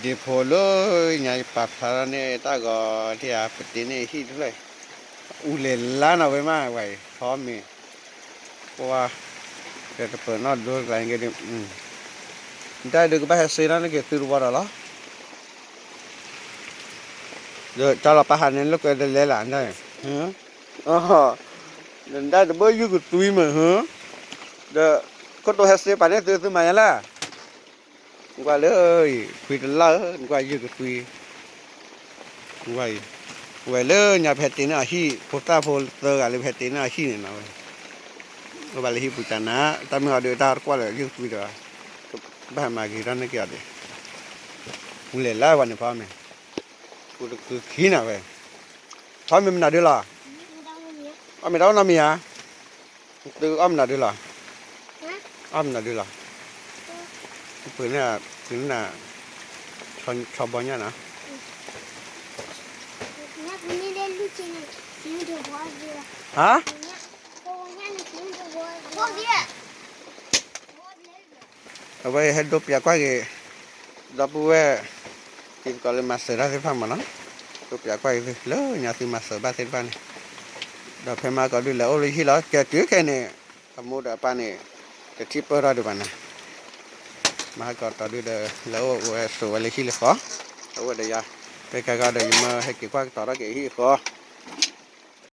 ဒ့ဖိလၢညါယပာ်ဖျါထီၣ်န့ၣ် တၢ်ဂီၤဒ်ဧါ ပတ့န့ၢ်ဟံၣ်တဖျၢၣ်, အူလဲၤလါနီၤဝဲမးဝဲအံၤ ဖီမ့ၤ, ပှၤ, ဒီးတပၢၤနီၣ်ဒိတကျါန့ၣ်က့ၤဒုး, နတၢ်ဒုးကဘၣ်ဟဲစ့ထီၣ်န့ၢ်က့ၤသုတဝီဒီးလီၤ, ဒီးတၢ်လီၤပာ်ဟးန့ၣ်လၢကွဲးတလဲလၢ်, နတၢ်တဘၣ်ယုၢ်ကသွံမ့ၢ်, ဒီးခိၣ်တိဟဲစ့ပာ်န့ၢ်သု သုမၤယါလၢ ကွၢ်လၢအံၤ ခွံတလၢ်ဧၢ နကွၢ်ယုၢ်ကသွံ, ဝဲအံၤ, ဝဲလၢညါပဟဲတ့န့ၢ်အဟံၣ် ဖိသၣ်ဖိသၢဂၤလၢပဟဲတ့န့ၢ်အဟံၣ်န့ၣ်နီၤဝဲ, အိၣ်ဘၣ်လၢဟံၣ်ပူၤတၢ်နၤ တၢ်မ့ၢ်အီၤဒုးတၢ်တကွၢ်လၢယုၢ်ကသွံဒီး, ဘၣ်ဟဲမၤဂ့ၤထီၣ်န့ၢ်က့ၤအီၤဒံး, ပူၤလဲၤလၢဝဲန့ၣ်ဖီမ့ၤ, ပူၤတကုခံနၤဝဲ, ဖီမ့ၤမနုၤဒုလီၤ, အီၣ်မ့ၤတၢ်အိၣ်နီတမံၤဧါ သုအီၣ်မနုၤဒုလီၤ, အီၣ်မနုၤဒုလီၤ, ပှ့ၤန့ၢ်, ပှ့ၤန့ၢ်, ဆီဘီညါနီၤ, ဟါ, အဝဲဟဲဒိပၠးကွၢ်က့ၤ, ဒီပုၢ်ဝဲၢ်, တံၤသကိးလၢမၤစၢၤတၢ်သ့ၣ်တဖၣ်မးနီၤ, ဒိပၠးကွၢ်က့ၤသု လၢညါသုမၤစၢၤဘၣ်သ့ၣ်တဖၣ်န့ၣ်, ဒီးဖဲမဟါကီးဒုးလဲၤအိၣ်လၢဟံၣ်လီၤ ကဲတုၤခဲအံၤန့ၣ်, အမိၢ်ဒီးအပၢ်န့ၣ်, တထံၣ်ပၢၢ်ထီၣ်ဒံးဘၣ်နၤ, မဟါကီးတီၤဒုးဒီး လဲၤအိၣ်ဝဲဆိးဝဲလၢဟံၣ်လၢဃီ, အဝဲဒီးယၤ, ဖဲခဲကီးဒီးယမၢဟဲက့ၤကွၢ်ကတီၤထီၣ်က့ၤဟံၣ်ဃီ